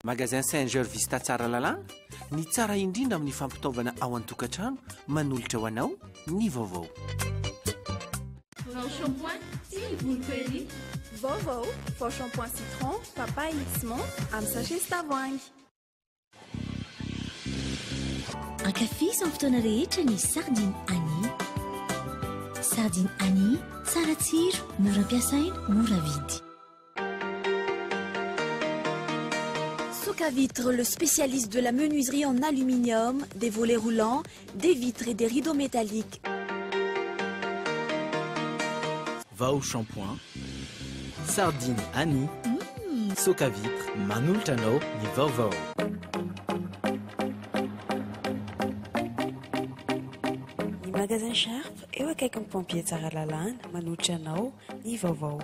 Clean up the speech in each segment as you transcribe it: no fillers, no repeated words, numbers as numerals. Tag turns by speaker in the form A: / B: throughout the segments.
A: Magasin Saint-Georges Vista Tsaralalàna, ny tsara indrindra amin'ny fampitaovana ao an-tokantrano, manolotra ho anao ny vaovao.
B: Vao shampoing sy ny volo ery.
C: Vaovao, vao shampoing citron, papaye sy menthe amin'ny sachet sy tavoahangy.
D: Ankafizo amin'ny fotoana rehetra ny sardine Annie. Sardine Annie, tsara tsiro, mora ampiasaina, mora vidy.
E: Soca Vitre, le spécialiste de la menuiserie en aluminium, des volets roulants, des vitres et des rideaux métalliques.
F: Vao shampoing, sardine Annie, Soca Vitre, manolotra anao ny vaovao.
G: Ny magasin Sharp eo akaikin'ny pompier Tsaralalàna manolotra anao ny vaovao.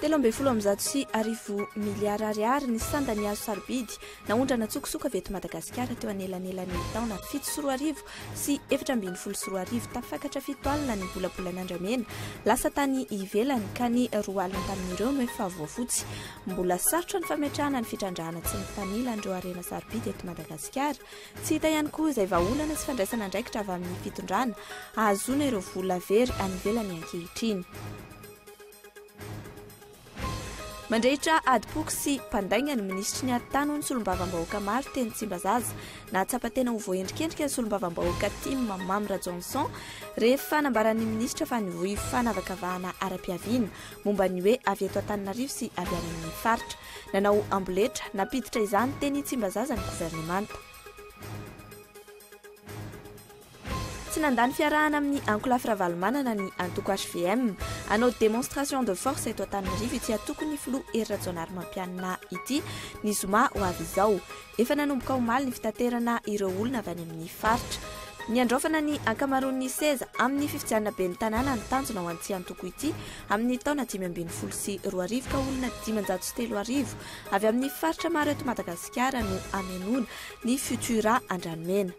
C: 1113 miliara ariary ny sandan'ny hazo sarobidy naondrana an-tsokosoko avy eto Madagasikara teo anelanelan'ny taona 2007 sy 2014. Tafakatra fito alina ny bolabolan'andramena lasa tany ivelany ka ny roa alina tamin'ireo no efa voafotsy. Mbola sarotra ny fametrahana ny fitrandrahana tsy mitanila an'ireo harena sarobidy eto Madagasikara. Tsy hita ihany koa izay vahaolana sy fandraisana andraikitra avy amin'ny fitondrana ahazoana ireo vola very any ivelany ankehitriny. Mandrehitra adim-poko sy mpandainga ny minisitry ny ady tany hoy ny solombavambahoaka maro teny Tsimbazaza. Nahatsapa tena ho voaendrikendrika ny solombavambahoaka tim Mamy Rajohnson rehefa nambaran'ny minisitra fa nivoy fanavakavahana ara-piaviana momba ny hoe avy eto Antananarivo sy avy any amin'ny faritra. Nanao amboletra nampiditra izany teny Tsimbazaza ny governemanta. Tsy nandà ny fiarahana amin'ny ankolafy Ravalomanana ny antoko hvm. Hanao démonstration de force eto Antananarivo ity antokon'ny filoha Hery Rajaonarimampianina ity ny zoma ho avy izao. Efa nanomboka omaly ny fitaterana ireo olona avy any amin'ny faritra. Ny handraofana ny ankamaroan'ny seza amin'ny fifidianana ben'ny tanàna ny tanjona ho an'ity antoko ity amin'ny taona 2015 ka olona 3500 avy amin'ny faritra maro eto Madagasikara no hamenoana ny Futura Andranomena.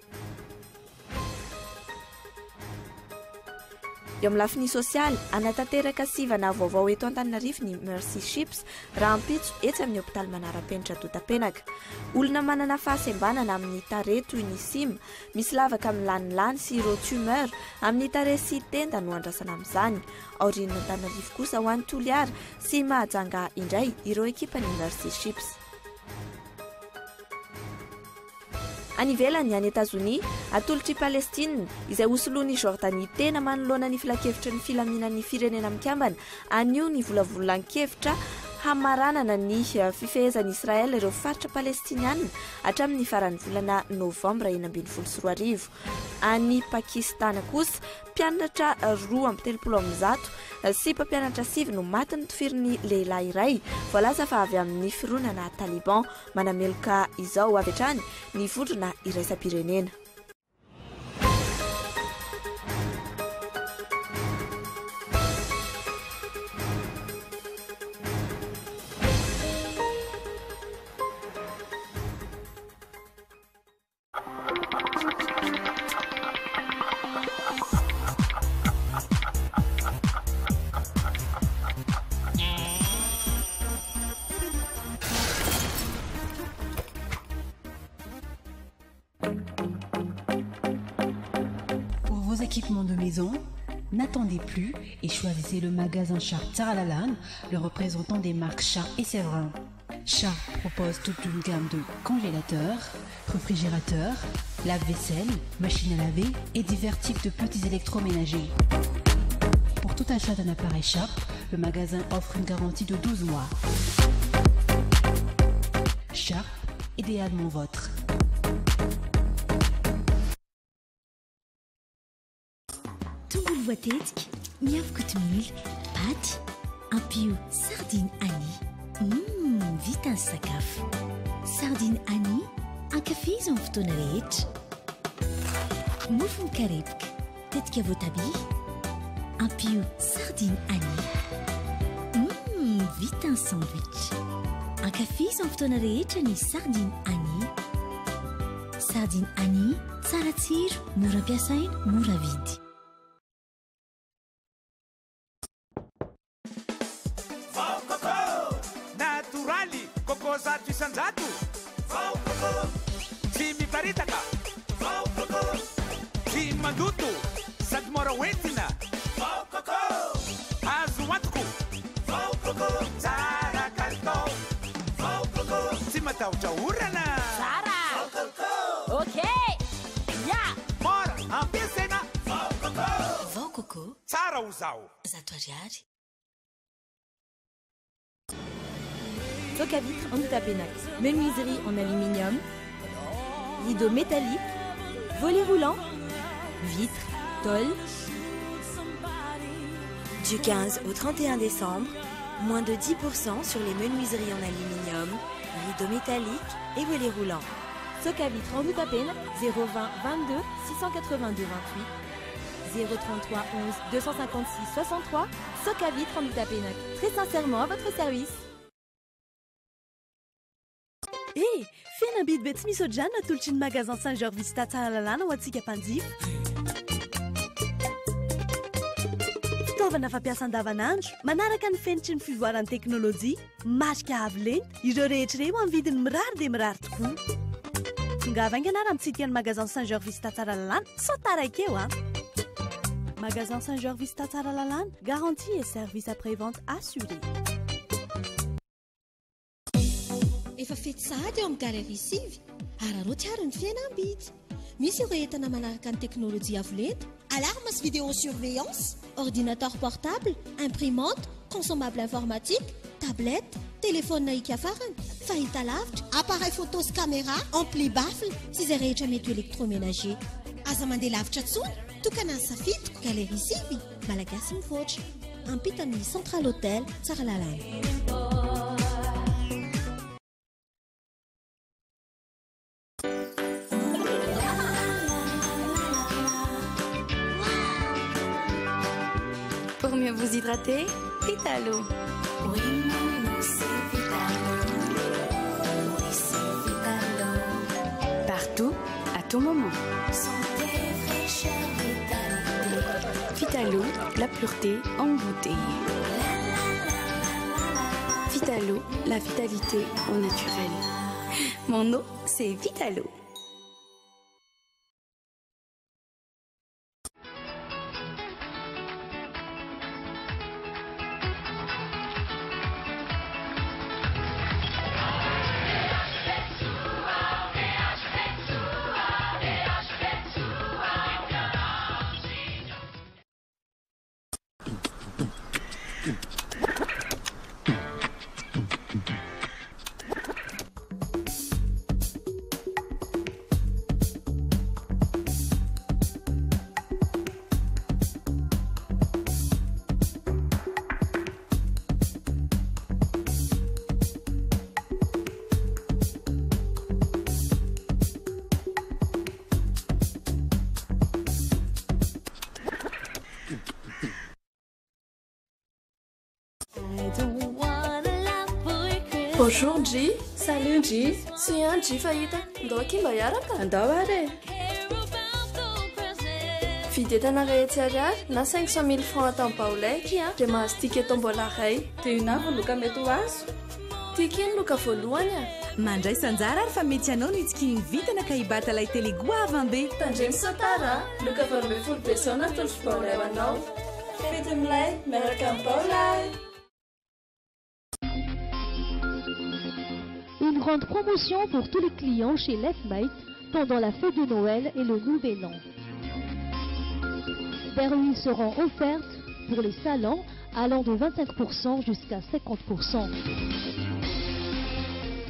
C: Eo amin'ny lafiny sosialy, hanatanteraka sivana vaovao eto Antananarivo ny Mercy Ships rahampitso etsy amin'ny hopitaly manara-penitra Dotapenaka. Olona manana fahasembanana amin'ny tarehy toy ny sima, misy lavaka milanilany sy ireo tumeur amin'ny tarehy sy tenda no andrasana amin'izany. Aorian'ny Antananarivo kosa ho any Toliara sy Mahajanga indray ireo ekipan'ny Mercy Ships. Any ivelany, any Etazonia, atolotr'i Palestina, izay hosoloan'i Jordanie tena manoloana ny Filankevitry ny Filaminan'ny Firenena Mikambana anio ny volavolan-kevitra hamaranana ny fifehezan'i Israel ireo faritra Palestiniana hatramin'ny faran'ny volana Novambra 2016. Any Pakistana kosa, mpianatra 132 sy mpampianatra sivy no maty notifirin'ny lehilahy iray voalaza fa avy amin'ny fironana Taliban. Manameloka izao avy hatrany ny vondrona iraisam-pirenena.
H: Pour vos équipements de maison, n'attendez plus et choisissez le magasin Sharp Tsaralalàna, le représentant des marques Sharp et Séverin. Sharp propose toute une gamme de congélateurs, réfrigérateurs, lave-vaisselle, machines à laver et divers types de petits électroménagers. Pour tout achat d'un appareil Sharp, le magasin offre une garantie de 12 mois. Sharp, idéalement vôtre.
D: Tongolo voatetika, miafy kotomila, paty, ampio sardine Annie. Humm, vita ny sakafo. Sardine Annie, ankafizo amin'ny fotoana rehetra. Mofo mikarepoka, tetika voatabia, ampio sardine Annie. Humm, vita ny sandwich. Ankafizo amin'ny fotoana rehetra ny sardine Annie. Sardine Annie, tsara tsiro, mora ampiasaina, mora vidy.
I: Vao coco! Natoraly, coco 100%. Vao coco! Tsy miparitaka. Vao coco! Tsy mandoto, sady mora hoentina. Vao coco! Azo antoko. Vao coco! Tsara kalitao. Vao coco! Tsy matahotra orana.
J: Tsara!
I: Vao coco!
J: Ok! Ya!
I: Mora ampiasaina. Vao coco!
D: Vao coco.
I: Tsara ho zaho.
D: 100 ariary.
K: Soca Vitre Andohatapenaka. Menuiserie en aluminium, rideaux métalliques, volets roulants, vitres, tôles.
G: Du 15 au 31 décembre, moins de 10% sur les menuiseries en aluminium, rideaux métalliques et volets roulants.
K: Soca Vitre Andohatapenaka 020 22 682 28 033 11 256 63. Soca Vitre Andohatapenaka. Très sincèrement à votre service.
L: E fihenam-bidy be tsy misy ohatr'izany natolotry ny magasin Saint Georges Vista Tsaralalàna ho antsika mpanjifa. Fitaovana fampiasa andavanandro manaraka ny fenitry ny fivoaran'ny teknôlôjia, marika avo lenta, ireo rehetra ireo amin'ny vidiny mirary dia mirary tokoa. Tonga avaingana raha mitsidika ny magasin Saint Georges Vista Tsaralalàna sao taraiky eo a. Magasin Saint Georges Vista Tsaralalàna, garantie et service après-vente assuré.
M: Efa fety sahady eo amin'ny galerie sivy araraoty ary ny fihenam-bidy. Misy ireo entana manaraka ny teknôlôjia avo lenta, alarme sy vidéosurveillance, ordinateur portable, imprimante, consommable informatique, tablette, téléphone ikafarana, fahitalavitra, appareil photo sy caméra, ampli baffle sy izay rehetra mety ho électroménager. Aza mandeha lavitra intsony, tokana ny safidiko, galerie sivy, malagasy mivoatra. Ampitany Central Hotel, Tsaralalàna.
N: Pour mieux vous hydrater, Vitalo.
D: Oui, mon eau, c'est Vitalo. Oui, c'est Vitalo.
N: Partout, à tout moment.
D: Santé, fraîcheur, vitalité.
N: Vitalo, la pureté en bouteille. Vitalo, la vitalité au naturel. Mon eau, c'est Vitalo.
B: Bonjour Ndry.
C: Salut Ndry.
B: Tsy ihany Ndry fa hita. Ndao aky mba hiaraka.
C: Andao ary e.
B: Vidy entana 100 ariary na 500 000 francs tamin'ny Baolaiky a dia mahazo ticket tombola ray.
C: Dia io navo loka mety ho azo.
B: Tiako iny loka voalohany a.
H: Mandraisa anjara ary fa mety anao no hitsikiany vitana ka hibata lay télé goavambe.
B: Tandremo satara, loka 18 be zao natolotry Baolay ho anao. Fety milay miaraka amin'ny Baolay.
O: Une grande promotion pour tous les clients chez Lefmate pendant la fête de Noël et le Nouvel An. Des remises seront offertes pour les salons allant de 25% jusqu'à 50%.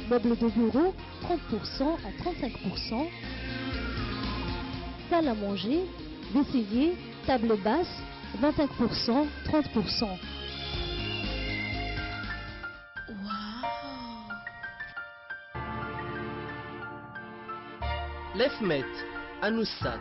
O: Meubles de bureau, 30% à 35%. Salle à manger, vaisselier, table basse, 25%, 30%.
B: Wow.
F: Lefmet, Anoussat.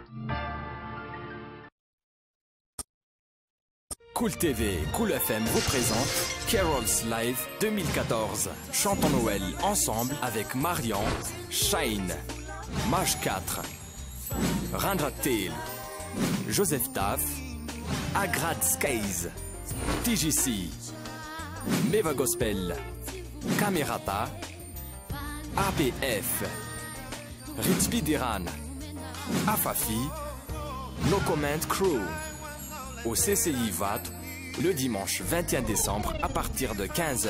P: Cool TV, Cool FM vous présente Carols Live 2014. Chantons Noël ensemble avec Marion, Shine, Mage 4, Randra Telo, Joseph Taf, Agrad Skies, TGC, Meva Gospel, Camerata, APF, Ritspidirana, Afafi, No Comment Crew. Au CCI Ivato, le dimanche 21 décembre à partir de 15h.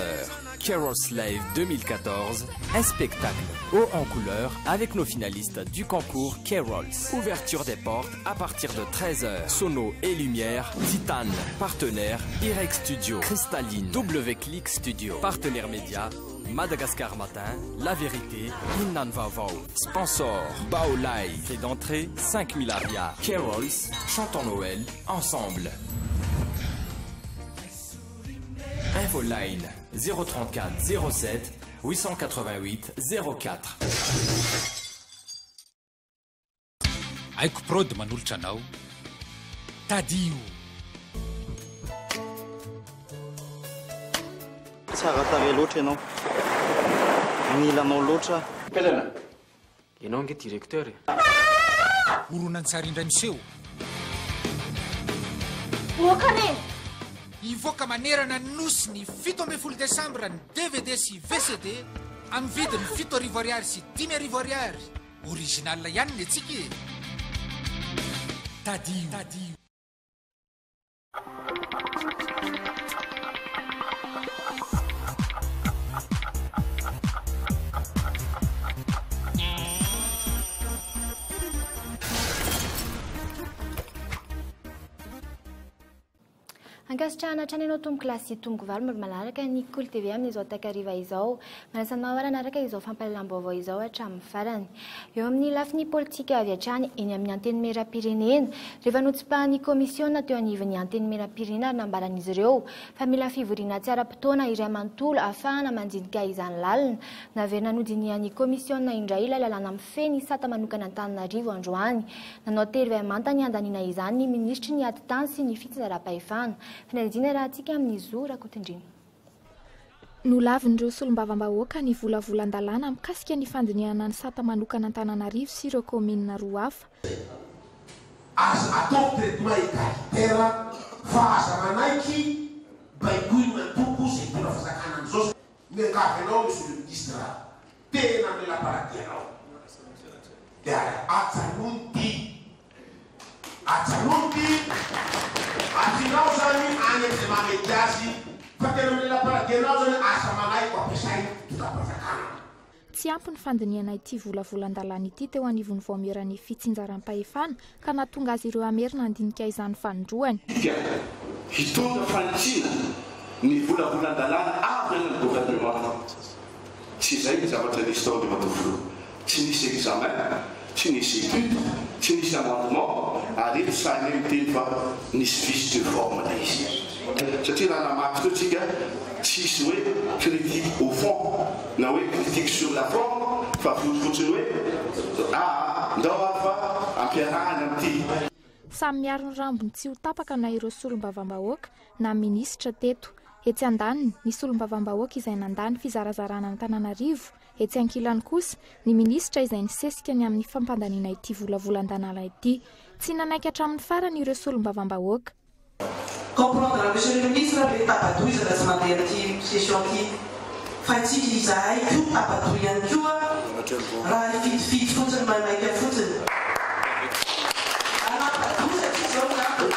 P: Carol Slave 2014, un spectacle haut en couleur avec nos finalistes du concours Carols. Ouverture des portes à partir de 13h. Sono et lumière, Titane. Partenaire, Irex Studio, Cristalline, W-Click Studio. Partenaire média, Madagascar Matin, La Vérité, Innan Vaovao. Sponsor, Baolai. Prix d'entrée, 5000 ariary. Carols, chantons Noël, ensemble. Infoline 034 07 888 04.
J: Aiko Prod manolotra anao Tadio.
Q: Tsara tarehy loatra ianao. Mila anao loatra aho.
R: Pelana, ianao ange directeur e.
J: Horonantsary indray miseho.
S: Boaka re!
J: Hivoaka manerana ny Nosy ny 17 desambra ny dvd sy vcd amin'ny vidiny 7000 ariary sy 5000 ariary. Original ihany ny antsika e! Tadio.
T: Ankasitrahana hatrany ianao tompoko lahy sy tompoko vavy mbola manaraka ny Kolo TV amin'izao takariva izao. Manasa anao ary hanaraka izao fampahalalam-baovao izao hatramin'ny farany. Eo amin'ny lafiny politika avy hatrany eny amin'ny Antenimierampirenena, rehefa notsipahan'ny Komisiona teo anivon'ny Antenimierampirenena ary nambaran'izy ireo fa mila fivoriana tsy ara-potoana iray manontolo ahafahana mandinika izany lalina. Naverina nodinihan'ny Komisiona indray ilay lalàna mifehy ny sata manokana Antananarivo androany. Nanao tery vay manta ny handaniana izany ny minisitry ny ady tany sy ny fitsinjaram-pahefana. Fanadihadiana iarahantsika amin'i Zo Rakotondriana.
U: Nolavin'ireo solombavambahoaka ny volavolan-dalàna mikasika ny fandinihana ny sata manokana Antananarivo sy ireo kaominina roa hafa.
V: Aza ataovy traitement egalitaire fa aza manaiky baikoin'ny antoko izay mitondra fanjakana amin'izao. Miangavy anao Monsieur le Ministre tena mila paradis anao dia ajanony ty ajanony ty afindrao zany any amizay mahamety azy fa tena mila paradis anao zany asa manahy ko ampiasaina fitondram-panjakana.
U: Tsy ampy ny fandinihana ity volavolan-dalàna ity teo anivon'ny vaomieran'ny fitsinjaram-pahefana ka nahatonga azy ireo hamerina handinika izany fanindroany.
W: Dika, Hitondra fanitsiana ny volavolan-dalàna avy any amin'ny governemanta. Tsy izay ny zavatra nisy tao Andriamatoa Filoha. Tsy nisy examen, tsy nisy étude, tsy nisy amendement ary eto sahinay miteny fa nisy vice de forme ilay izy. Satria raha namaky teo tsika, tsisy hoe critique au fond na hoe critique sur la forme fa fotsifotsiny hoe aa ndao ary fa ampiarahana amin'ity.
U: Samy miaro ny rambony tsy ho tapaka na ireo solombavambahoaka na minisitra teto. Etsy andaniny, ny solombavambahoaka izay nandà ny fizarazarana an'Antananarivo, etsy ankilany kosa, ny minisitra izay nisesika ny amin'ny fampandaniana ity volavolan-dalàna ity. Tsy nanaiky hatramin'ny farany ireo solombavambahoaka.
X: Comprendre Monsieur le Ministre ve tapadoizana tsy mandeha ty session ty fa itsika izahay koa tapadoy ihany koa raha hifidifidy fotsiny maimaika fotsiny Hanapa-doza ty zao ny antony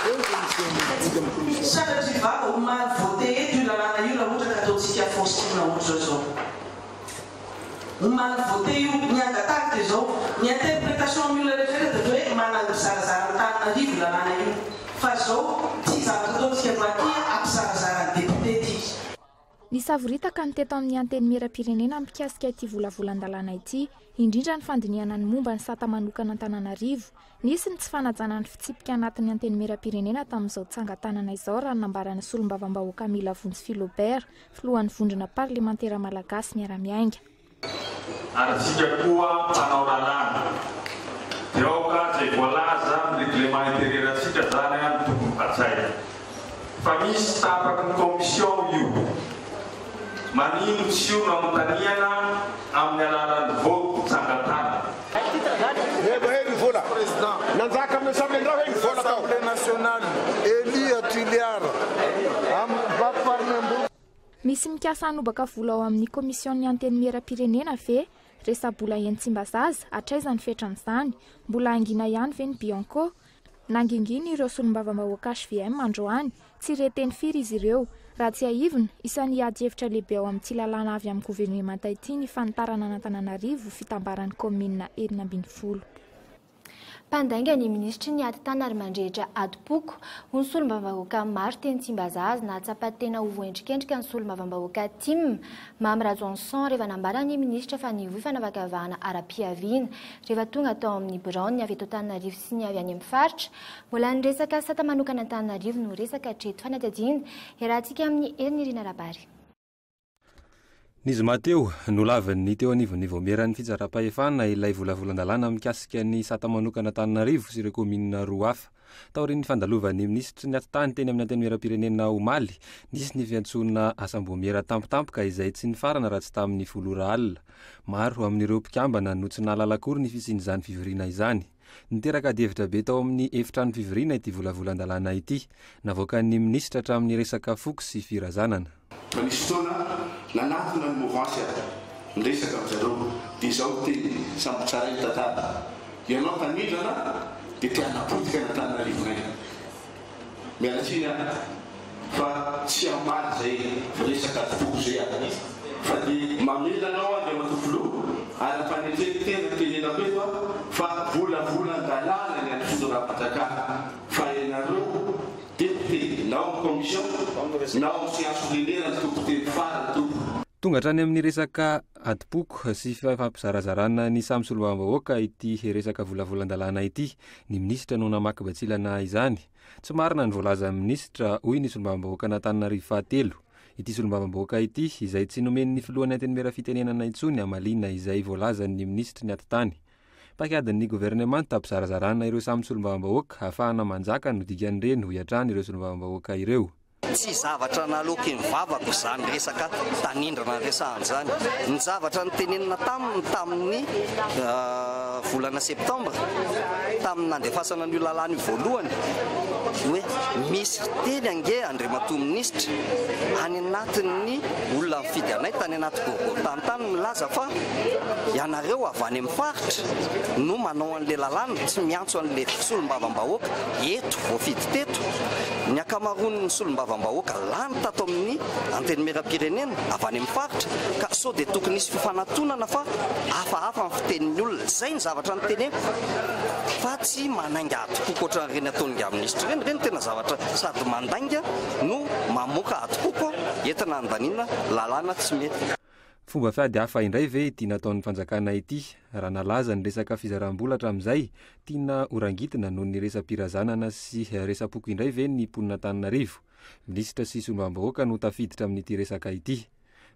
X: Sanatria vava ho mal voté eto io lalàna io raha ohatra ka ataontsika forcing ohatr'izao izao. Ho mal voté io, ny angatahiko dia izao, ny interprétation amin'ny olona rehetra rehetra dia hoe manana mizarazara Antananarivo io lalàna io. Fa izao, ty zavatra ataontsika androany ty hampizarazara ny député ty.
U: Nisavoritaka ny teto amin'ny Antenimierampirenena mikasika ity volavolan-dalàna ity, indrindra ny fandinihana ny momba ny sata manokana Antananarivo. Nisy ny tsy fanajana ny fitsipika anatin'ny Antenimierampirenena tamin'izao tsangan-tanana izao raha ny nambaran'ny solombavambahoaka Mila Vonjy Philobert, filohan'ny vondrona parlemantera malagasy Miara-miainga.
Y: Ary isika koa mpanao lalàna dia aoka izay voalaza amin'ny règlement intérieur-ntsika izany no tokony hajaina. Fa misy tapaky ny commission io. Manino tsy io no anontaniana amin'ny alalan'ny vote tsangan-tanana.
A: Président.
E: Nanjaka amin'ny assemblée indray hoe ny vola tao.
A: Assemblée nationale, élu à Tuléar, amin'ny Vato-Farnimbo.
U: Misy mikasa hanobaka vola ao amin'ny Komision'ny Antenimierampirenena ve? Resa-bola eny Tsimbazaza, hatraiza ny fetran'izany? Mbola hangina ihany ve ny Bianco? Nangingina ireo solombavambahoaka hvm androany. Tsy re teny firy izy ireo. Raha tsiahivina, isan'ny ady hevitra lehibe ao amin'ity lalàna avy amin'ny governemanta ity ny fanitarana an'Antananarivo ho fitambaran'ny kaominina 16.
T: Mpandainga ny minisitry ny ady tany ary mandrehitra adim-poko, hoy ny solombavambahoaka maro teny Tsimbazaza. Nahatsapa tena ho voaendrikendrika ny solombavambahoaka tim, Mamy Rajohnson, rehefa nambaran'ny minisitra fa nivoy fanavakavahana ara-pihaviana rehefa tonga tao amin'ny biraony ny avy eto Antananarivo sy ny avy any amin'ny faritra. Mbola ny resaka sata manokana Antananarivo no resaka hatreto. Fanadihadiana iarahantsika amin'i Herinirina Rabary.
G: Ny zoma teo, nolavin'ny teo anivon'ny Vaomieran'ny fitsaram-pahefana ilay volavolan-dalàna mikasika ny sata manokana Antananarivo sy ireo kaominina roa hafa. Taorian'ny fandalovan'ny minisitry ny atitany teny amin'ny Antenimierampirenena omaly, nisy ny fiantsoana asam-boamiera tampotampoka izay tsy nifarana raha tsy tamin'ny folo ora alina. Maro amin'ireo mpikambana no tsy nahalala akory ny fisian'izany fivoriana izany. Niteraka adihevitra be tao amin'ny efitrano fivoriana ity volavolan-dalàna ity. Navoakan'ny minisitra hatramin'ny resaka foko sy firazanana.
W: Fa nisy fotoana nanatona ny mouvance aho niresaka amin zareo dia izao ny teniny, samby tsaray ny tantara, ianao tanindrana dia te hanapotika an Antananarivonay. Miala tsiny aho fa tsy hamaly izay resaka adim-poko izay aho fa dia mamela anao aho Andriamatoa Filoha ary ampanetreky tena ny tenenako eto aho fa volavolan-dalàna ny an'ny fitondram-panjakana fa ianareo député na ao amin'ny commission na ao amin'ny séance plénière ny tompon-teny farany tompoko.
G: Tonga hatrany amin'ny resaka adim-poko sy fifampizarazarana ny samy solombavambahoaka ity resaka volavolan-dalàna ity. Ny minisitra no namaky batsilana izany. Tsy marina ny voalazan'ny minisitra, hoy ny solombavambahoakan'Antananarivo fahatelo. Ity solombavambahoaka ity, izay tsy nomen'ny filohan'ny Antenimiera fitenenana intsony hamaliana izay voalazan'ny minisitry ny atitany. Paikadin'ny governemanta hampizarazarana ireo samy solombavambahoaka hahafahana manjaka no dikan'ireny, hoy hatrany ireo solombavambahoaka ireo.
Q: Tsy zavatra naloaky ny vavako izany resaka tanindrana resahana izany. Ny zavatra notenenina taminy tamin'ny volana septambra, tamin'ny nandefasana an'io lalàna io voalohany, hoe misy teny ange Andriamatoa Minisitra any anatin'ny olona nifidy anay tany anaty boriborintany tany milaza fa ianareo avy any amin'ny faritra no manao an'ilay lalàna, tsy miantso an'ilay solombavambahoaka eto voafidy teto. Ny ankamaroan'ny solombavambahoaka lany tato amin'ny Antenimierampirenena avy any amin'ny faritra ka sao dia tokony hisy fifanatonana fa hafahafa ny fitenin'ny olona. Izay ny zavatra noteneniko fa tsy manainga adim-poko ohatran'ireny ataon'ingahy minisitra ireny. Ireny tena zavatra sady mandainga no mamoaka adim-poko entina handaniana lalàna tsy mety.
G: Fomba fiady hafa indray ve ity nataon'ny fanjakana ity? Raha nalaza ny resaka fizaram-bola hatramin'izay, tiana ho rangitina noho ny resa-pirazanana sy resa-poko indray ve ny mponin'Antananarivo? Minisitra sy solombavambahoaka no tafiditra amin'ity resaka ity.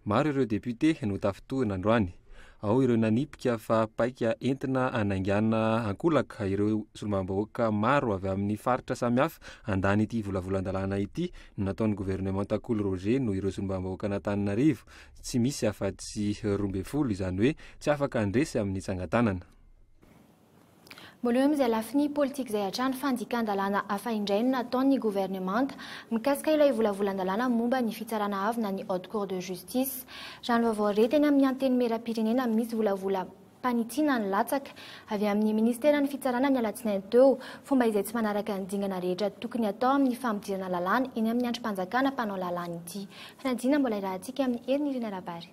G: Maro ireo député no tafintohina androany. Ao ireo nanipika fa paika entina hanaingana ankolaka ireo solombavambahoaka maro avy amin'ny faritra samihafa handany ity volavolan-dalàna ity no nataon'ny governemanta Kolo Roger noho ireo solombavambahoakan'Antananarivo tsy misy afa-tsy 12, izany hoe tsy afaka handresy amin'ny tsangan-tanana.
T: Mbola eo amin'izay lafiny politika izay hatrany, fandikan-dalàna hafa indray no nataon'ny governemanta mikasika ilay volavolan-dalàna momba ny fitsarana avo na ny Haute Cour de Justice. Raha ny vaovao re teny amin'ny Antenimierampirenena, misy volavolam-panitsiana nilatsaka avy amin'ny minisiteran'ny fitsarana ny alatsinainy teo, fomba izay tsy manaraka ny dingana rehetra tokony hatao amin'ny fampidirana lalàna eny amin'ny andrim-panjakana mpanao lalàna ity. Fanadihana mbola iarahantsika amin'i Herinirina Rabary.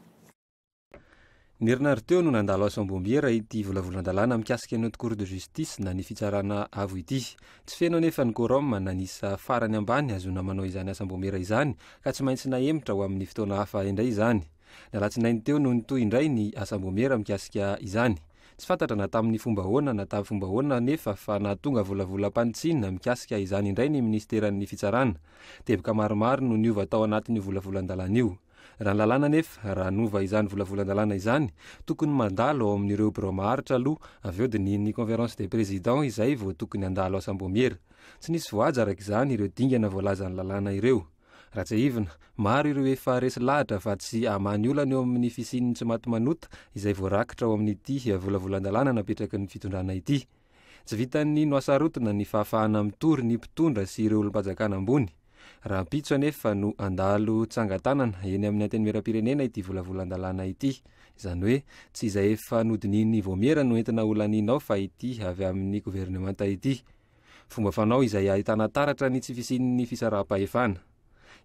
G: Ny herinandro teo no nandalo asam-bombiera ity volavolan-dalàna mikasika ny Haute Cour de Justice na ny Fitsarana Avo ity. Tsy feno anefa ny quorum na ny isa farany ambany ahazoana manao izany asam-bomiera izany ka tsy maintsy nahemotra ho amin'ny fotoana hafa indray izany. Ny alatsinainy teo no nitohy indray ny asam-bomiera mikasika izany. Tsy fantatra na tamin'ny fomba ahoana na tamin'ny fomba ahoana anefa fa nahatonga volavolam-panitsiana mikasika izany indray ny minisiteran'ny Fitsarana. Teboka maromaro no niova tao anatin'io volavolan-dalàna io. Raha ny lalàna anefa, raha hanova izany volavolan-dalàna izany, tokony mandalo ao amin'ireo birao maharitra aloha, avy eo dinihin'ny Conférence des Présidents izay vao tokony handalo asam-boamiera. Tsy nisy voahaja araka izany ireo dingana voalazan'ny lalàna ireo. Raha tsiahivina, maro ireo efa resy lahatra fa tsy hamaha ny olana eo amin'ny fisian'ny tsimatimanota izay voarakitra ao amin'ity volavolan-dalàna napetraky ny fitondrana ity. Tsy vitan'ny nohasarotina ny fahafahana mitory ny mpitondra sy ireo olom-panjakana ambony. Rahampitso anefa no handalo tsangan-tanana eny amin'ny Antenimierampirenena ity volavolan-dalàna ity. Izany hoe tsy izay efa nodinihin'ny vaomiera no entina holaniana ao fa ity avy amin'ny governemanta ity. Fomba fanao izay ahitana taratra ny tsy fisian'ny fisaraham-pahefana.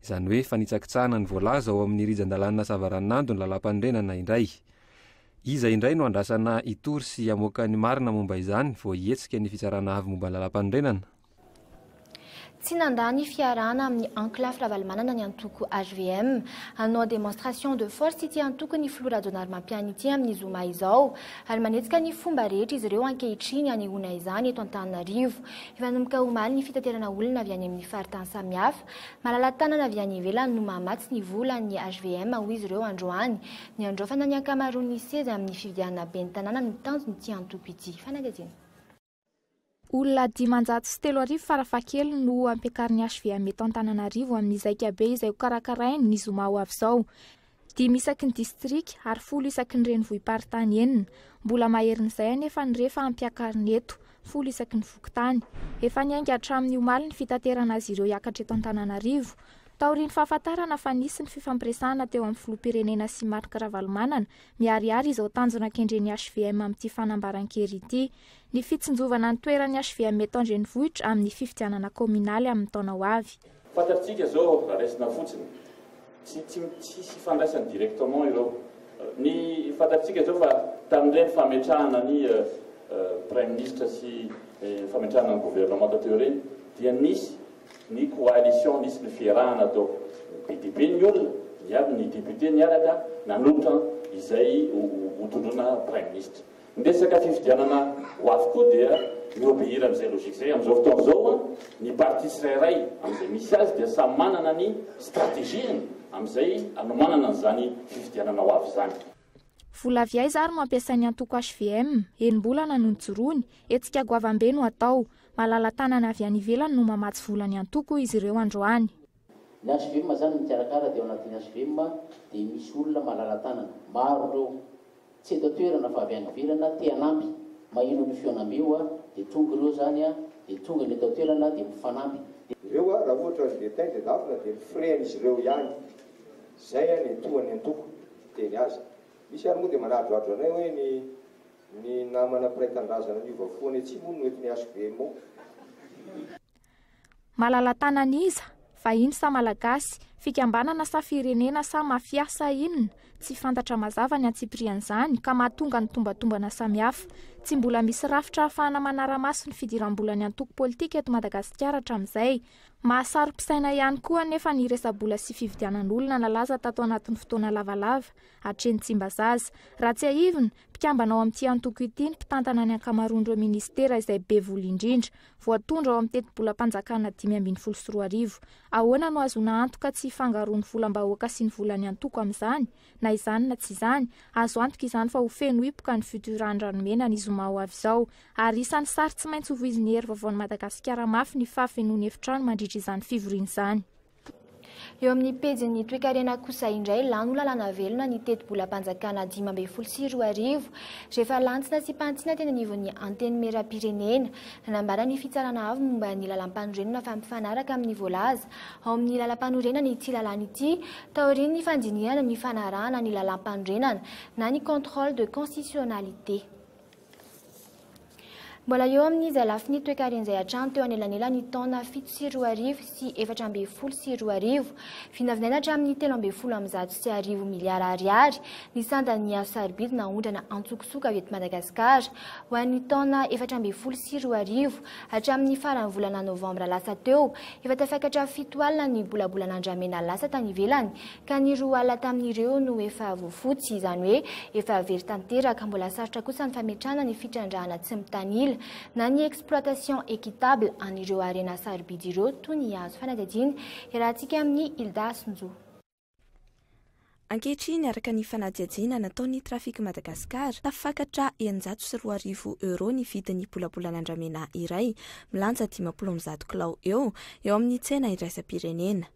G: Izany hoe fanitsakitsahana ny voalaza ao amin'ny rijan-dalàna savaranonando ny lalàmpanorenana indray. Iza indray no andrasana hitory sy hamoaka ny marina momba izany vao hihetsika ny fitsarana avo momba ny lalàmpanorenana?
T: Tsy nandà ny fiarahana amin'ny ankolafy Ravalomanana ny antoko hvm. Hanao démonstration de force ity antokon'ny filoha Rajaonarimampianina ity amin'ny zoma izao ary manetsika ny fomba rehetra izy ireo ankehitriny hanehoana izany eto Antananarivo. Efa nanomboka omaly ny fitaterana olona avy any amin'ny faritany samihafa. Malala-tanana avy any ivelany no mamatsy ny volan'ny hvm hoy izy ireo androany. Ny handraofana ny ankamaroan'ny seza amin'ny fifidianana ben'ny tanàna no tanjon'ity antoko ity. Fanadihadiana.
U: Olona 3500 farafahakeliny no hampiakarin'ny HVM eto Antananarivo amin'ny zaikabe izay hokarakarainy ny zoma ho avy izao. Dimy isaky ny distrika ary folo isaky ny renivohi-paritany enina. Mbola maherin'izay anefa ny re fa hampiakariny eto, folo isaky ny fokontany. Efa niainga hatramin'ny omaly ny fitaterana azy ireo hiakatra eto Antananarivo. Taorian'ny fahafantarana fa nisy ny fifampiresahana teo amin'ny filoham-pirenena sy Marc Ravalomanana, miharihary izao tanjona kendren'ny HVM amin'ity fanambaran-kery ity. Ny fitsinjovana ny toeran'ny HVM eto an-drenivohitra amin'ny fifidianana kaominaly amin'ny taona ho avy.
I: Fantatsika zao raha raisina fotsiny, tsy tsy tsisy ifandraisany directement ireo. Ny fantatsika zao fa tamin'ireny fametrahana ny Praiminisitra sy fametrahana ny gouvernement teo ireny dia nisy ny coalition, nisy ny fiarahana tao. Be dia be ny olona, niady ny député niaraka nanolotra izay ho tondroina Praiminisitra. Ny resaka fifidianana ho avy koa dia mi-obéir amin'izay logique izay. Amin'izao fotoana izao, ny parti tsirairay amin'izay misy azy dia samy manana ny stratégie-ny amin'izay hanomanana an'izany fifidianana ho avy izany.
U: Vola avy aiza ary no ampiasain'ny antoko hvm? Enim-bolana no nijoroany, hetsika goavam-be no atao. Malala-tanana avy any ivelany no mamatsy vola ny antoko hoy izy ireo androany.
K: Ny hvm izany mikarakara dia ao anatin'ny hvm dia misy olona malala-tanana. Maro ireo. Tsy eto an-toerana fa avy any ivelana te hanampy, maheno an'io fihaonambe io a, dia tonga ireo izany a, dia tonga ny eto an-toerana dia mifanampy.
E: Ireo a, raha ohatra ny détail dia lafo na dia ny frais-n'izy ireo ihany, izay a ny tohan'ny antoko miteny azy. Misy ary moa dia manadroadro anay hoe ny ny namana mpiray tanindrazana niova fo any atsimo hono no entin'ny HVMO.
U: Malala-tanana iza? Vahiny sa Malagasy? Fikambanana sa firenena sa mafia sa inona? Tsy fantatra mazava ny antsipirian'izany ka mahatonga ny tombatombana samihafa. Tsy mbola misy rafitra ahafahana manara-maso ny fidiram-bolan'ny antoko politika eto Madagasikara hatramin'izay. Mahasaro-pisaina ihany koa anefa ny resa-bola sy fividianan'olona nalaza tato anatin'ny fotoana lavalava hatreny Tsimbazaza. Raha tsiahivina, mpikambana ao amin'ity antoko ity ny mpitantana ny ankamaroan'ireo minisitera izay be vola indrindra. Voatondro ao amin'ny tetibolam-panjakana 2015. Ahoana no ahazoana antoka tsy hifangaroan'ny volam-bahoaka sy ny volan'ny antoko amin'izany? Na izany na tsy izany, azo antoka izany fa ho feno hipoka ny Futura Andranomena ny zoma ho avy izao. Ary isan'ny sary tsy maintsy hovoizin'ny Hery Vaovaon'i Madagasikara mafy ny fahafenoan'ny efitrano mandritra izany fivoriana izany.
T: Eo amin'ny pejin'ny toekarena kosa indray, lany ho lalàna velona ny tetibolam-panjakana 2015 rehefa lany tsy nasiam-panitsiana teny anivon'ny Antenimierampirenena. Nanambara ny Fitsarana Avo momba ny Lalàmpanorenana fa mifanaraka amin'ny voalaza ao amin'ny Lalàmpanorenana ity lalàna ity taorian'ny fandinihana ny fanarahana ny Lalàmpanorenana na ny contrôle de constitutionnalité. Mbola eo amin'izay lafiny toekarena izay hatrany teo anelanelan'ny taona 2007 sy 2014. Vinavinaina hatramin'ny 1113 miliara ariary ny sandan'ny hazo sarobidy naondrana antsokosoko avy eto Madagasikara ho an'ny taona 2014 hatramin'ny faran'ny volana novambra lasa teo. Efa tafakatra 70 ny bolabolan'andramena lasa tany ivelany ka ny 20 tamin'ireo no efa voafotsy, izany hoe efa very tanteraka. Mbola sarotra kosa ny fametrahana ny fitrandrahana tsy mitanila na ny exploitation équitable an'ireo harena sarobidy ireo toy ny hazo. Fanadihadiana iarahantsika amin'i Hilda Hasinjo.
C: Ankehitriny, araka ny fanadihadiana nataon'ny Traffic Madagascar, tafakatra 2600 euros ny vidin'ny bolabolan'andramena iray milanja 150 kilao eo eo amin'ny tsena iraisam-pirenena.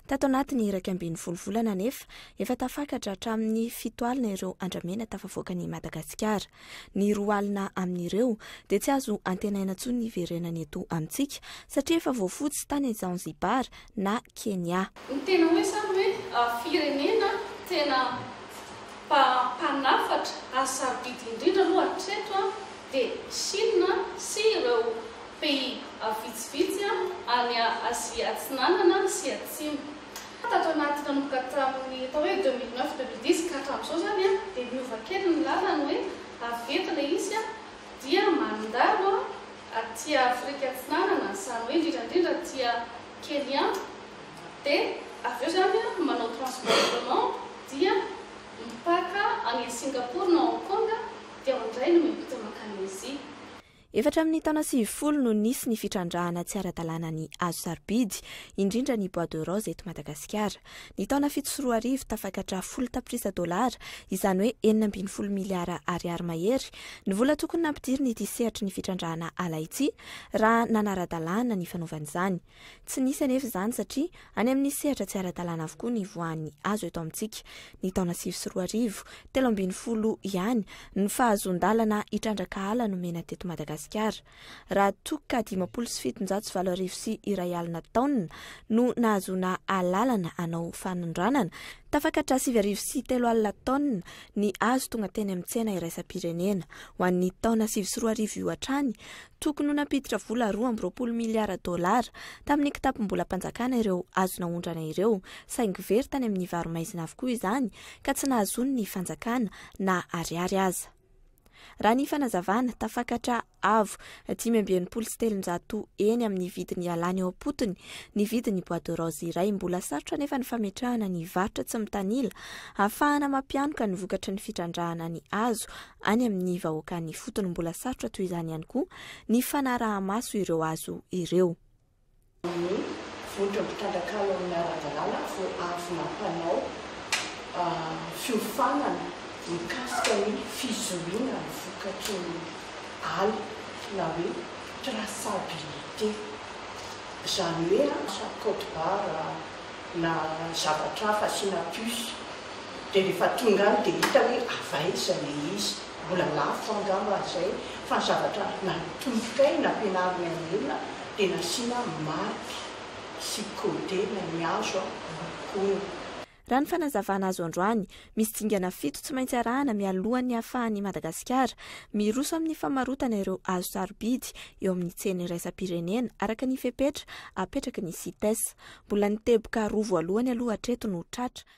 C: Tato anatin'ny 11 volana anefa, efa tafakatra hatramin'ny 70 ireo andramena tafavoakan'i Madagasikara. Ny 20 amin'ireo dia tsy azo antenaina intsony ny hiverenany eto amintsika satria efa voafotsy tany Zanzibar na Kenya.
D: Ny tena hoe zany hoe firenena tena mpanafatra ary sarobidy indrindra aloha hatreto dia Chine sy ireo pays vitsivitsy any Azia Atsinanana sy Atsimo. Tato anaty nanomboka tamin'ny atao hoe 2009, 2010 ka hatramin'izao izany dia niova kely ny lalany hoe avy eto ilay izy dia mandalo aty Afrika Atsinanana, izany hoe indrindra indrindra aty Kenya, dia avy eo izany manao transbordement dia mipaka any Singapour na Hong Kong dia ao indray no miampita mankany Asia.
C: Efa hatramin'ny taona 90 no nisy ny fitrandrahana tsy ara-dalàna ny hazo sarobidy, indrindra ny bois de rose eto Madagasikara. Ny taona 2007, tafakatra 10 tapitrisa dolara, izany hoe 16 miliara ariary mahery, ny vola tokony nampidirina ity sehatry ny fitrandrahana ala ity raha nanara-dalàna ny fanaovana izany. Tsy nisy anefa izany satria any amin'ny sehatra tsy ara-dalàna avokoa ny ivoahan'ny hazo eto amintsika. Ny taona 2009, 13 ihany ny fahazoan-dalana hitrandraka ala nomena teto Madagasikara. Raha toa ka 1750 taonina no nahazoana alalana hanao fanondranana, tafakatra 9003 taonina ny hazo tonga teny amin'ny tsena iraisam-pirenena. Ho an'ny taona 2009 io hatrany, Tokony ho nampiditra vola 22 miliara dolara tamin'ny kitapom-bolam-panjakana ireo azo naondrana ireo, saingy very tany amin'ny varo-maizina avokoa izany ka tsy nahazoan'ny fanjakana na ariary aza. Raha ny fanazavana, tafakatra avo 365 eny amin'ny vidiny ialany eo am-potony ny vidin'ny bois de rose iray. Mbola sarotra anefa ny fametrahana ny varotra tsy mitanila ahafahana mampianoka ny vokatry ny fitrandrahana ny hazo any amin'ny vahoaka any ifotony. Mbola sarotra toy izany ihany koa ny fanaraha-maso ireo hazo ireo.
L: Ny vondron'ny mpitrandraka ao amin'ny ara-dalàna vao avy nampanao fiofanana mikasika ny fizohiana ny vokatry ny ala na hoe traçabilité. Izany hoe asa code barre na zavatra hafa asiana puce dia rehefa tonga any dia hita hoe avy aiza ilay izy, mbola lafo angamba izay fa ny zavatra natombokay nampianarinay ny olona dia nasiana marque sy codena ny hazo nolokoina.
C: Raha ny fanazavana azo androany, misy dingana fito tsy maintsy arahana mialohan'ny hahafahan'i Madagasikara miroso amin'ny famarotana ireo hazo sarobidy eo amin'ny tsena iraisam-pirenena araka ny fepetra apetraky ny Cites. Mbola ny teboka roa voalohany aloha hatreto no tratra.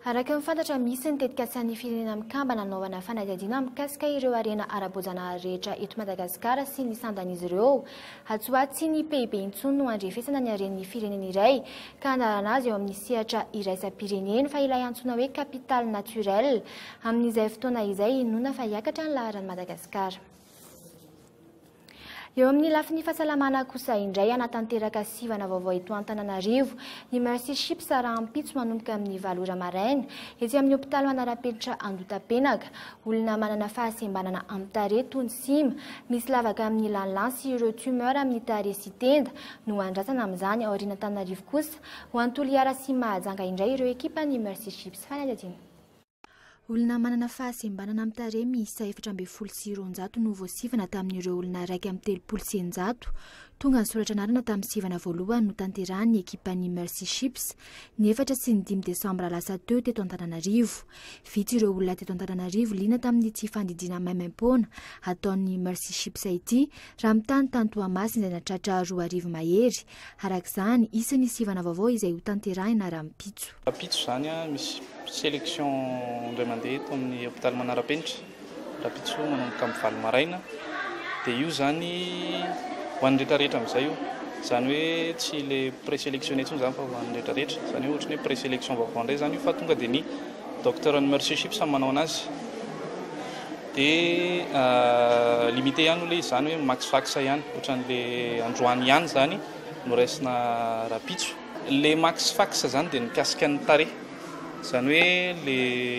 T: Araka ny fantatra, misy ny tetikasan'ny Firenena Mikambana hanaovana fanadihadiana mikasika ireo harena ara-boajanahary rehetra eto Madagasikara sy ny sandan'izy ireo. Atsy ho atsy tsy ny PIB intsony no handrefesana ny haren'ny firenena iray ka hanalana azy eo amin'ny sehatra iraisam-pirenena fa ilay antsoina hoe capital naturel. Amin'izay fotoana izay, inoana fa hiakatra ny laharan'i Madagasikara. Eo amin'ny lafiny fahasalamana kosa indray, hanatanteraka sivana vaovao eto Antananarivo ny Mercy Ships rahampitso manomboka amin'ny 8 ora maraina, etsy amin'ny hopitaly manara-penitra Andotapenaka. Olona manana fahasembanana amin'ny tarehy toy ny sima, misy lavaka amin'ny lalàna sy ireo tumeur amin'ny tarehy sy tenda no andrasana amin'izany. Aorian'Antananarivo kosa, ho any Toliara sy Mahajanga indray ireo ekipan'ny Mercy Ships. Fanadihadiana. Olona manana fahasembanana amin'ny tarehy miisa 214 no voasivana tamin'ireo olona 631 tonga nisoratra anarana tamin'ny sivana voalohany notanterahin'ny ekipan'ny Mercy Ships ny 4 sy ny 5 desambra lasa teo teto Antananarivo. Vitsy ireo olona teto Antananarivo liana tamin'ity fandidiana maimaimpoana ataon'ny Mercy Ships ity raha mitaha ny tany Toamasina izay nahatratra 2000 mahery. Araka izany, hisy ny sivana vaovao izay hotanterahina rahampitso.
M: Rahampitso izany misy sélection indray mandeha eto amin'ny hopitaly Manara-penitra, rahampitso manomboka amin'ny 8 maraina, dia io izany ho an'ny rehetra rehetra amin'izay io, izany hoe tsy ilay présélectionné intsony izany fa ho an'ny rehetra rehetra, izany hoe ohatran'ny hoe présélection vaovao indray izany io fa tonga dia ny docteur an'ny Mercy Ships no manao an'azy, dia limité ihany ilay izy, izany hoe max fax ihany, ohatran'ilay androany ihany izany no raisina rahampitso. Ilay max fax izany dia mikasika ny tarehy. Izany hoe le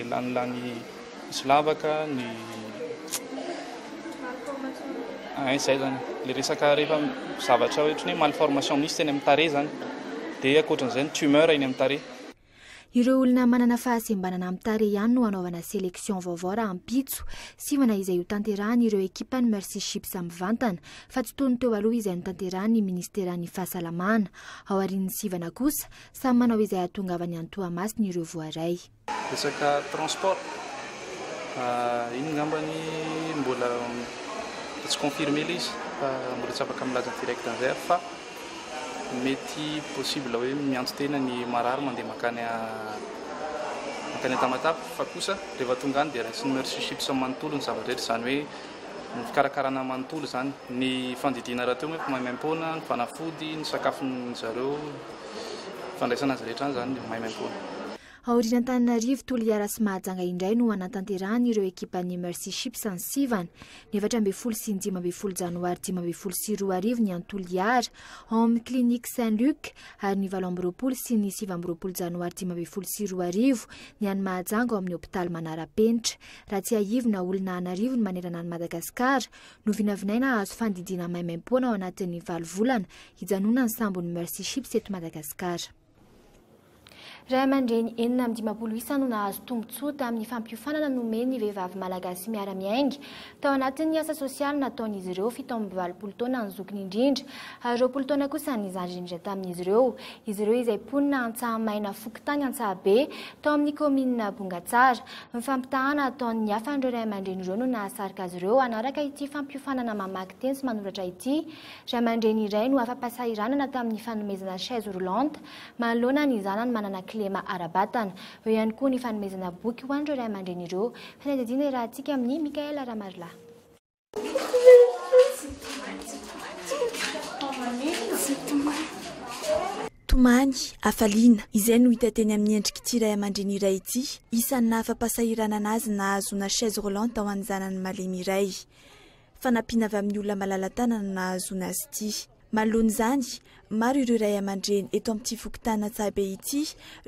M: lanilany misy lavaka, ny Ein, izay izany. Le resaka rehefa zavatra ohatran'ny hoe malformation misy teny amin'ny tarehy izany. Dia ankoatran'izay ny tumeur eny amin'ny tarehy.
T: Ireo olona manana fahasembanana amin'ny tarehy ihany no hanaovana sélection vaovao rahampitso. Sivana izay hotanterahan'ireo ekipan'ny Mercy Ships mivantana, fa tsy toy ny teo aloha izay notanterahan'ny minisiteran'ny Fahasalamana. Aorian'ny sivana kosa, samy manao izay hahatongavany any Toamasina ireo voaray.
M: Resaka transport, iny angambany mbola tsy confirmé ilay izy fa mbola tsy afaka milaza direct an'izay aho fa mety possible hoe miantso tena ny marary mandeha mankany mankany Tamatave fa kosa rehefa tonga any dia raisin'ny Mercy Ships manontolo ny zava-drehetra, izany hoe ny fikarakarana manontolo izany, ny fandidiana rahateo moa efa maimaimpoana, ny fanafody, ny sakafon'ny zareo, fandraisana azy rehetra any izany maimaimpoana.
T: Aorian'Antananarivo, Toliara sy Mahajanga indray no hanatanterahan'ireo ekipan'ny Mercy Ships ny sivana. Ny 14 sy ny 15 janoary 2015 ny any Toliara, ao amin'ny Clinique Saint Luc, ary ny 28 sy ny 29 janoary 2015 ny any Mahajanga ao amin'ny hopitaly Manara-penitra. Raha tsiahivina, olona an'arivony manerana an'i Madagasikara no vinavinaina hahazo fandidiana maimaimpoana ao anatin'ny valo volana hijanonan'ny sambon'ny Mercy Ships eto Madagasikara. Ray aman-dreny 56 isa no nahazo tombontsoa tamin'ny fampiofanana nomen'ny vehivavy malagasy miara-miainga tao anatin'ny asa sosialy nataon'izy ireo 87 taona ny zokiny indrindra ary 20 taona kosa ny zandriny indrindra tamin'izy ireo. Izy ireo izay mponina Antsahamaina fokontany Antsahabe tao amin'ny kaominina Bongatsara. Ny fampitahana ataon'ny hafa an'ireo ray aman-dreny ireo no nahasarika azy ireo hanaraka ity fampiofanana mamaky teny sy manoratra ity. Ray aman-dreny iray no afa-pahasahiranana tamin'ny fanomezana chaise roulante manoloana ny zanany manana kilema ara-batana. Eo ihany koa ny fanomezana boky ho an'ireo ray aman-dreny ireo. Fanadihadiana iarahantsika amin'i Michaël Ramarolahy.
C: Tomany, hafaliana, izay no hita teny amin'ny endrik'ity ray aman-dreny iray ity, isan'ny nahafa-pahasahiranana azy nahazoana chaise roulante ho an'ny zanany malemy iray. Fanampiana avy amin'ny olona malala-tanana no nahazoana azy ity. Manoloana izany, maro ireo ray aman-dreny eto amin'ity fokontany Antsahabe ity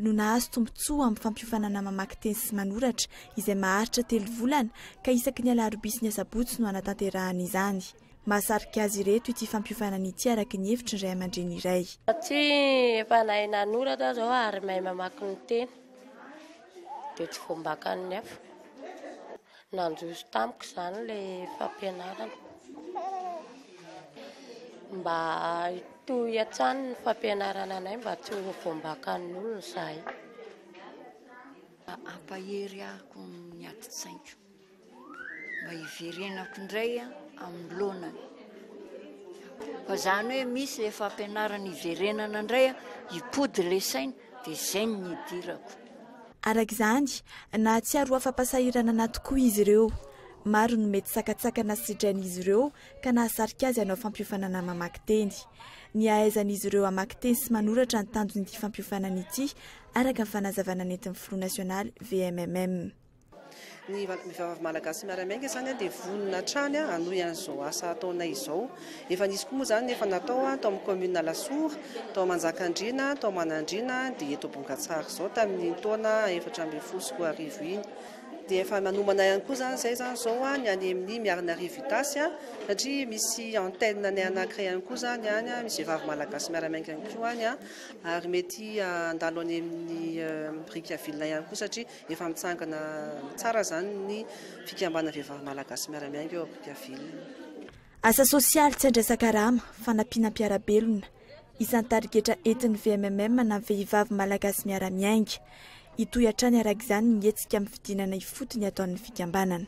C: no nahazo tombontsoa amin'ny fampiofanana mamaky teny sy manoratra izay maharitra telo volana ka isaky ny alarobia sy ny asabotsy no hanatanterahana izany. Mahasarika azy ireto ity fampiofanana ity araka ny hevitry ny ray aman-dreny iray.
B: Satria efa nahay nanoratra aho izao ary mahay mamaky ny teny dia tsy voambakan'ny hafa. Nandroso tamiko izany ilay fampianarana. Mba hitohy hatrany ny fampianarana anay mba tsy ho voambakan'ny olona izahay.
H: Hampahery ahako ny ati-tsaiko mba hiverenako indray amin'ny laonany. Fa izany hoe misy ilay fampianarana hiverenana indray, hipody ilay saina dia izay no nidirako.
C: Araka izany, nahatsiaro ho afa-pahasahiranana tokoa izy ireo. Maro no mety sakantsakana sedrain'izy ireo ka nahasarika azy hanao fampiofanana mamaky teny. Ny hahaizan'izy ireo hamaky teny sy manoratra ny tanjon'ity fampiofanana ity, araka ny fanazavana nentin'ny filoha nasionaly VMMM.
N: Ny vehivavy malagasy miara-miainga izany dia vonona hatrany hanohy an'izao asa ataonay izao. Efa nisy koa moa izany efa natao tao amin'ny commune Alasora, tao Manjakandriana, tao Manandriana dia eto Bongatsara izao tamin'iny taona 2014 iny. Dia efa manomana ihany koa izany izay izany izao ny any amin'ny Miarinarivo Itasy satria misy antenne anay anankiray ihany koa izany any, misy vehivavy malagasy miara-miainga ihany koa any ary mety handalo any amin'ny Brickaville ihany koa satria Efa mitsangana tsara izany ny fikambanana vehivavy malagasy miara-miainga eo Brickaville.
C: Asa sosialy tsy andraisan-karama, fanampiana mpiara-belona. Isan'ny tarigetra entin'ny VMMM na Vehivavy Malagasy Miara-Miainga. Hitohy hatrany araka izany ny hetsika amin'ny fidinana ifotony ataon'ny fikambanana.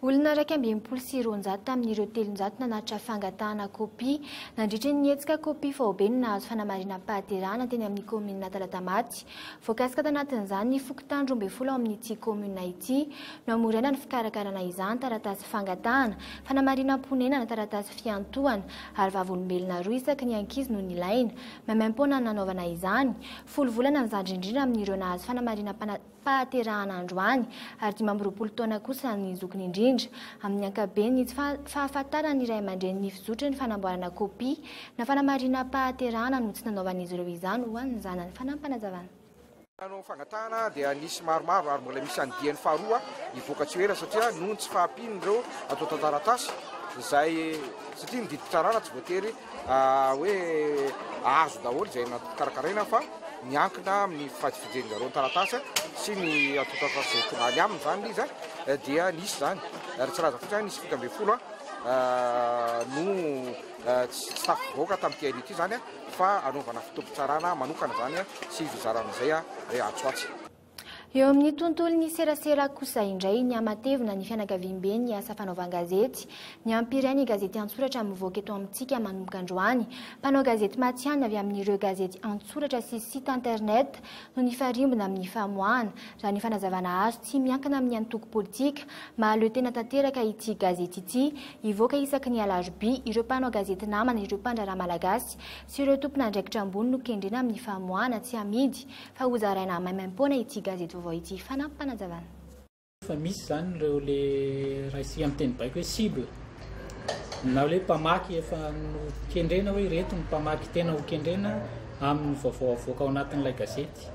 T: Olona 261 tamin'ireo 300 nanatitra fangatahana kopia nandritry ny hetsika kopia faobe no nahazo fanamarinam-pahaterahana teny amin'ny kaominina Talatamaty. Voakasika tanatin'izany ny fokontany 12 ao amin'ity kaominina ity. Nohamoraina ny fikarakarana izany, taratasy fangatahana, fanamarinam-ponenana, taratasy fiantohana ary vavolombelona roa isaky ny ankizy no nilaina. Maimaimpoana ny nanaovana izany. Folo volana ny zandry indrindra amin'ireo nahazo fanamarinam-pana. fahaterahana androany ary 25 taona kosa ny zokiny indrindra. Amin'ny ankapobeny, ny tsy fahafantaran'ny ray aman-dreny ny fizotry ny fanamboarana kopia na fanamarinam-pahaterahana no tsy nanaovan'izy ireo izany ho an'ny zanany. Fanampinazavana.
F: Nanao fangatahana dia nisy maromaro ary mbola misy andiany faharoa hivoaka tsy ho ela satria noho ny tsy fahampian'ireo antontan-taratasy izay satria ny didim-pitsarana tsy voatery hoe azo daholo izay karakaraina fa miankina amin'ny fijerin-jareo ny taratasy sy ny antontan-taratasy izay tonga any aminy izany ilay izy dia nisy izany ary tsy laza fotsiny nisy 17 no tsy tafavoaka tamin'ity anio ity izany. fa hanaovana fotoam-pitsarana manokana izany sy fizarana izay atsy ho atsy.
T: Eo amin'ny tontolon'ny serasera kosa indray, nihamatevina ny fianakaviambe ny asa fanaovan-gazety. Niampy iray ny gazety an-tsoratra mivoaka eto amintsika manomboka androany. Mpanao gazety matihanina avy amin'ireo gazety an-tsoratra sy site internet no nifarimbona amin'ny famoahana. Raha ny fanazavana azo, tsy miankina amin'ny antoko politika, mahaleo tena tanteraka ity gazety ity. Hivoaka isaky ny alarobia ireo mpanao gazety namana, ireo mpandraharaha malagasy sy ireo tompon'andraikitra ambony no kendrena amin'ny famoahana tsy hamidy fa hozaraina maimaimpoana ity gazety vaovao ity. Fanampim-panazavana.
O: Fa misy izany ireo le raisika amin'ny teny baiko hoe cible na hoe mpamaky efa nokendrena hoe ireto ny mpamaky tena ho kendrena amin'ny vaovao avoaka ao anatin'ilay gazety.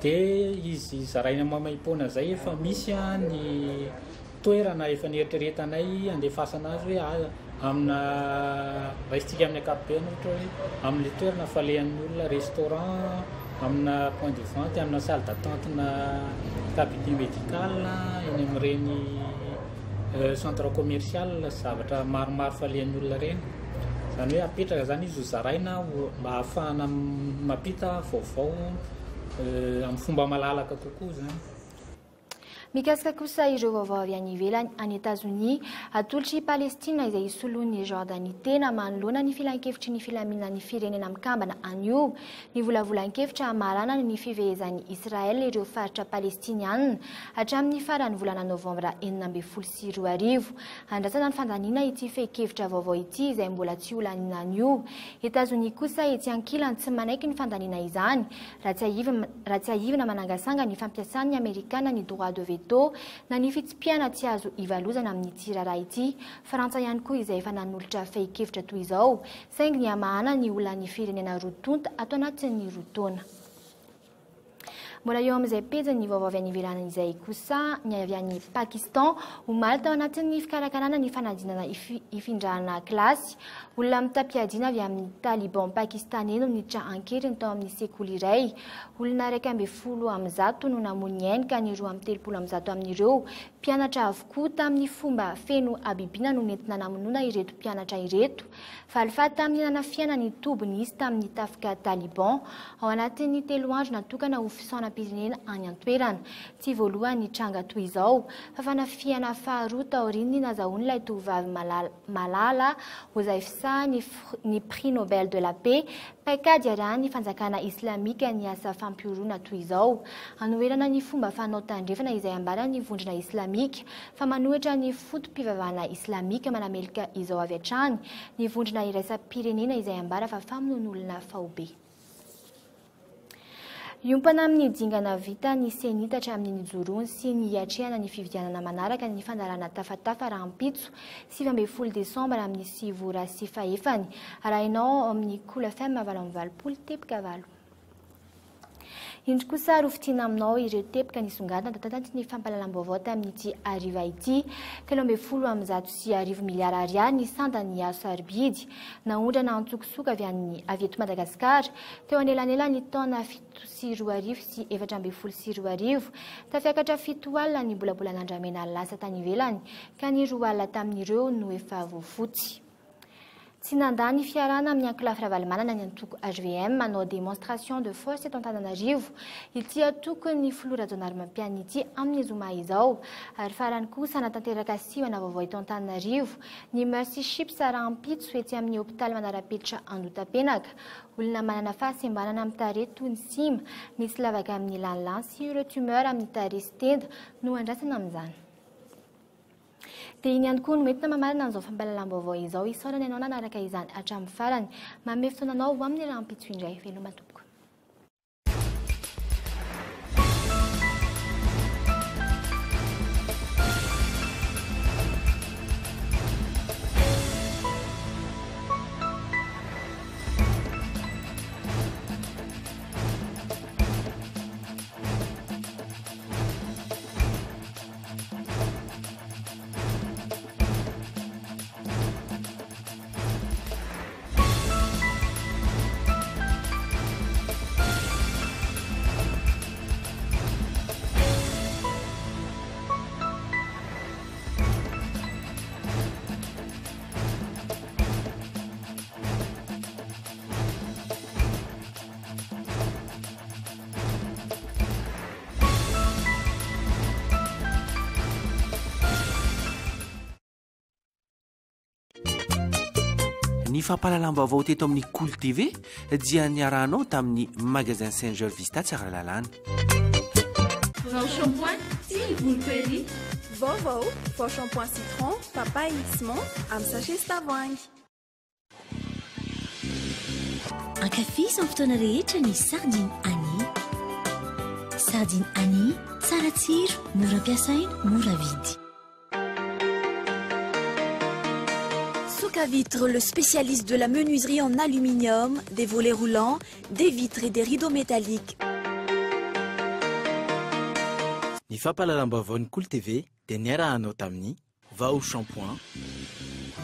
O: Dia izy zaraina maimaimpoana izay efa misy ny toerana efa nieritreretanay handefasana azy hoe amina raisintsika amin'ny ankapobeny ohatra hoe amin'ilay toerana falehan'ny olona restaurant, amina point de vente, amina salle d'attente na cabinet médical, eny amin'ireny centre commercial sy zavatra maromaro falehan'ny olona ireny. Izany hoe apetraka izany izy ho zaraina mba hahafahana mampita vaovao amin'ny fomba malalaka kokoa izany.
T: Mikasika kosa ireo vaovao avy any ivelany, any Etazonia, atolotr'i Palestina izay hisoloan'i Jordanie tena manoloana ny filankevitry ny filaminan'ny Firenena Mikambana anio ny volavolan-kevitra hamaranana ny fifehezan'i Israel ireo faritra Palestiniana hatramin'ny faran'ny volana novambra 2016. Andrasana ny fandaniana ity fehin-kevitra vaovao ity izay mbola tsy holaniana anio. Etazonia kosa etsy ankilany tsy manaiky ny fandaniana izany Raha tsiahivina manangasanga ny fampiasan'ny Amerikana ny droit de veto na ny fitsipihana tsy azo ivalozana amin'ity raharaha ity. Frantsa ihany koa izay efa nanolotra fehin-kevitra toy izao, saingy ny hamahana ny olan'ny firenena roa tonta ato anatin'ny roa taona. Mbola eo amin'izay pejin'ny vaovao avy any ivelany izay kosa ny avy any Pakistan, omaly tao anatin'ny fikarakarana ny fanadinana hifindrana kilasy. Olona mitam-piadiana avy amin'ny Taliban Pakistaney no niditra an-keriny tao amin'ny sekoly iray. Olona 111 no namoy ny ainy ka ny 132 amin'ireo mpianatra avokoa. Tamin'ny fomba feno habibiana no nentina namonoana ireto mpianatra ireto. Valifaty tamin'ny nanafihana ny toby nisy tamin'ny tafika Taliban. Ao anatin'ny telo andro natokana ho fisaonam-pirenena any an-toerana. Tsy voalohany ny tranga toy izao, fa fanafihana faharoa taorian'ny nazahoan'ilay tovovavy Malala Yousafzai ny ny Prix Nobel de la Paix, paikady iarahan'ny fanjakana islamika ny asa fampihoroana toy izao. Anoherana ny fomba fanao tandrefana izay ambaran'ny vondrona islamika fa manohitra ny foto-pivavahana islamika manameloka izao avy hatrany ny vondrona iraisam-pirenena izay ambara fa famonoan'olona faobe. Hiompana amin'ny dingana vita ny Cenit hatramin'ny nijoroany sy ny hiatrehana ny fifidianana manaraka ny fandaharana Tafatafa rahampitso 19 desambra amin'ny sivy ora sy fahefany. Arahinao ao amin'ny Cool FM 88 teboka valo. Indro kosa ary hofintinina aminao ireo teboka nisongadina tanatin'ny fampahalalam-baovao tamin'ity hariva ity. 1113 miliara ariary ny sandan'ny hazo sarobidy naondrana antsokosoko avy any avy eto Madagasikara teo anelanelan'ny taona 2007 sy 2014. Tafiakatra fito alina ny bolabolan'andramena lasa tany ivelany ka ny roa alina tamin'ireo no efa voafotsy. Tsy nandà ny fiarahana amin'ny ankolafy Ravalomanana ny antoko hvm manao démonstration de force eto Antananarivo. Ity antokon'ny filoha Rajaonarimampianina ity amin'ny zoma izao. Ary farany kosa hanatanteraka sivana vaovao eto Antananarivo ny Mercy Ships rahampitso etsy amin'ny hopitaly Manarapilitra Andotapenaka. Olona manana fahasembanana amin'ny tarehy toy ny sima, misy lavaka amin'ny lanilany sy ireo tumeur amin'ny tarehy sy tenda no andrasana amin'izany. Dia iny ihany koa no entina mamarana an'izao fampahalalam-baovao izao. Isaorana ianao nanaraka izany hatramin'ny farany. Manome fotoana anao ho amin'ny rahampitso indray. Veloma tompoko.
J: Ny fampahalalam-baovao teto amin'ny Kolo TV dia niarahanao tamin'ny Magasin Saint Georges Vista Tsaralalàna.
P: Vao shampoing sy ny volo Perry.
C: Vaovao, vao shampoing citron, papaye sy menthe amin'ny sachet sy tavoahangy.
R: Ankafizo amin'ny fotoana rehetra ny sardine Annie. Sardine Annie, tsara tsiro, mora ampiasaina, mora vidy.
S: Soka Vitre, le spécialiste de la menuiserie en aluminium, des volets roulants, des vitres et des rideaux métalliques.
V: Ny fampahalalam-baovaon'ny Kolo TV dia niarahanao tamin'ny Vao Shampoing,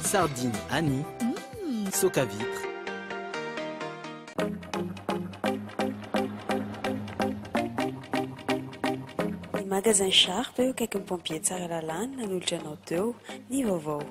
V: Sardine Annie, Soka Vitre.
Z: Ny magasin Sharp eo akaikin'ny pompier Tsaralalàna nanolotra anao teo ny vaovao.